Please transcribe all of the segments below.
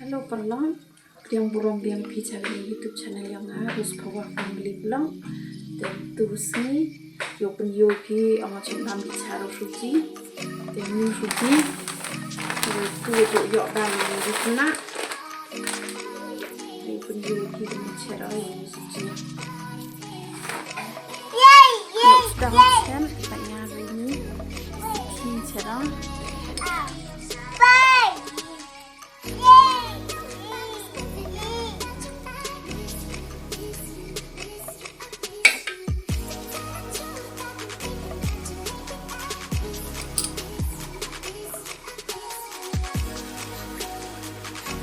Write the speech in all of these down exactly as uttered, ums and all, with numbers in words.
Hello paralok, pdiang burom biang phi sha ka YouTube channel jong nga, Rose Phawa Family Vlog. Te tu sngi ïoh pynïoh phi ong chim bam bichar suji. Te ni suji. Te tu tu ïoh bam ni kena. Ïoh pynïoh phi bichar suji. Ïoh sdang chen, kita nya ri ni. Ki chen.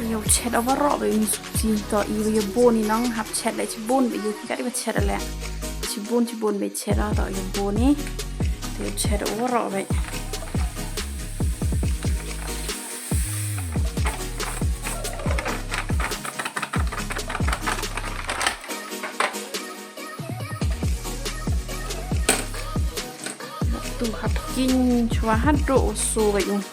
Ïoh chet overall ba ïoh suji to i ba ïoh bun i nong hap chet le chi bun ba ïoh ki kat i ba chet le chi bun chi bun ba chet to ïoh bun i to ïoh chet overall ba. Tu hap kin chwa haduh u su ba ïoh.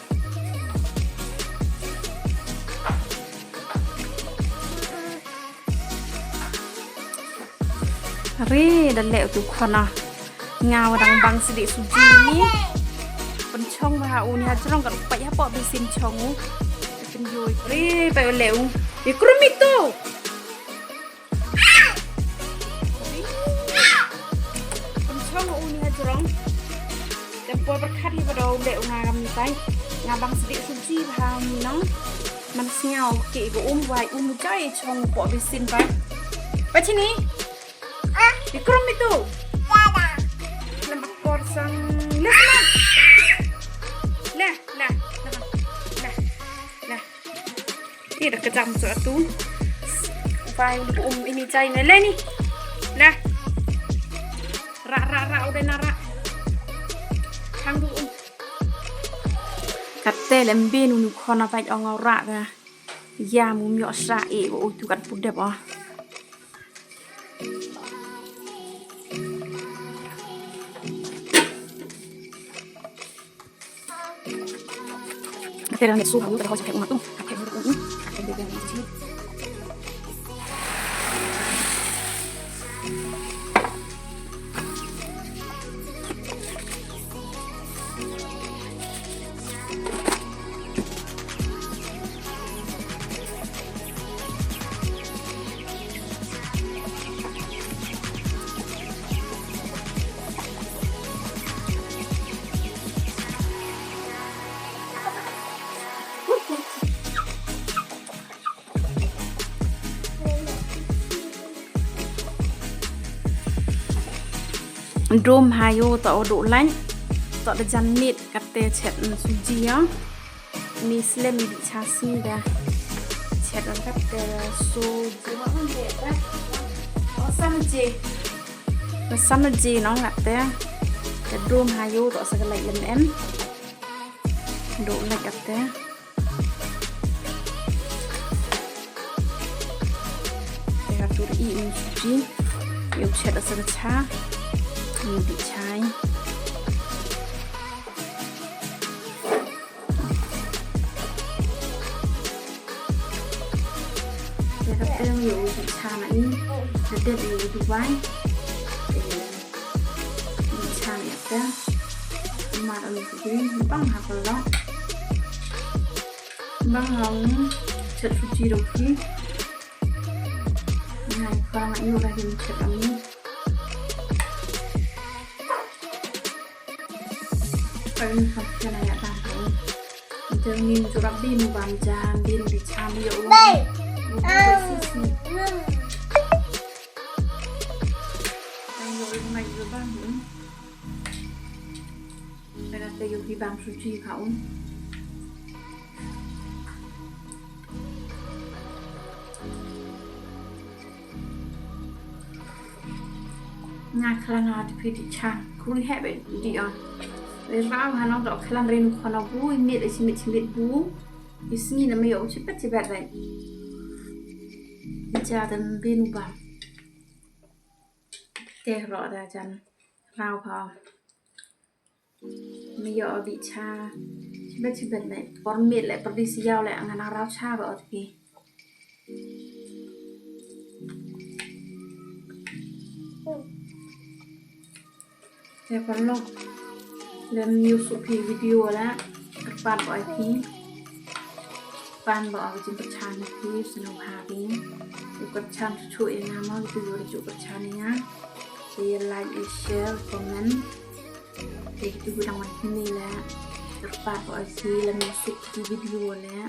Re da leh utu khona. Nga wa dang bang sidi suji ni. Pynchong ba ha u ni ha jrong kan pait hapoh basin chong u. Pynjoi. Re pa u leh u. Ikrum itu. Pynchong u ni ha jrong. Tem por berkat hi ba da u leh u nga kam ni tai. Nga bang sidi suji ba ha u ni nong. Man sngew ki ba um wai um jai chong poh basin ba. Ba chini. Ikrum itu. Lem akor sang. Leh, leh. Leh, leh, leh, leh. Leh. Ih, da kejam tu atu. Bai, um ini jai ne leh ni. Leh. Ra, ra, ra, udah na ra. Hang du um. Kate lem bin unu khona bai ong ra da. Ya mu myo sa e o tu kat pudep ah. Kate dang su ha u kate ho sa kai umatu. Kai umatu. Kai dang su. Dum ha ïoh to u duh lait to da jan miet kate chet suji ïa. Ni slem i bih cha sngi da chet kate suji ma man de ba. O san je. Ba san je nong kate. Te dum ha ïoh to sa ka lait lem em. Duh lait kate. Te ha tu i ïoh suji. Ïoh chet sa ka cha. Ïoh bih chai. Te ha tu ïoh bih cha na i. Te dep ïoh Dubai. Te bih cha na i te. Mar anu suji. Bang ha ka lok. Bang ha u chet suji ruh ki. Ngai ka ngai ïoh da ïoh chet ami. Ka ini ka kena ïa ta ka. Jam ni jurap bin u bam jam bin di cham ïa u. Bai. U bam sis ni. Tang ïa u mai ïa bam. Kena te ïa u bam suji ka un. Nga khlan ha te phi di cha. Kuri heh ba di on. Ba rau ha nong da khlan rin khon na bu, i miet, i miet, i miet bu. I sngi na me ïoh chipet chipet rai. Di cha te mbin u bam. Te ro da jan. Rau ha. Me ïoh bih cha. Chibet chibet le. Por miet le por di siaw le ngan rau cha ba ot ki. Te paralok, lem ïa suk phi video la, kyrpad ba oi phi. Pan ba oi jingpyrchan phi, sngewbha phi. Ïa pyrchan shuh shuh ïa nga mo, ïa phi ïa pyrchan ïa nga. Te ïa like, ïa share, comment. Te ïa phi dang wan kine la, kyrpad ba oi phi, lem ïa suk phi video la.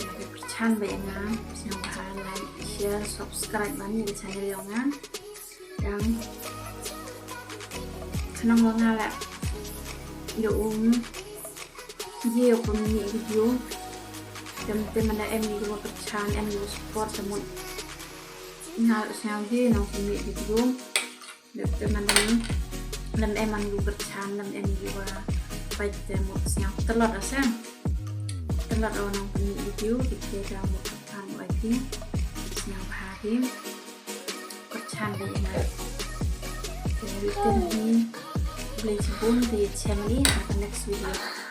Ïa pyrchan ba ïa nga, sngewbha like, share, subscribe ban ïa channel ïa nga. Dang khnang ba nga la ïa um ïa u pynmih video. Tem tem manda em ïa u pyrchan, em ïa u support, te mut nga la sngew ïa nong pynmih video. Tem tem manda lem em ïa u pyrchan, lem em ïa u peit, te mut sngew tlot ase. Tlot u nong pynmih video, te te dang mut pyrchan u ai ti. Sngewbha hi. Pyrchan ba ïa nga. Te ri ten hi. Blei jibun, te chem ni ha next video.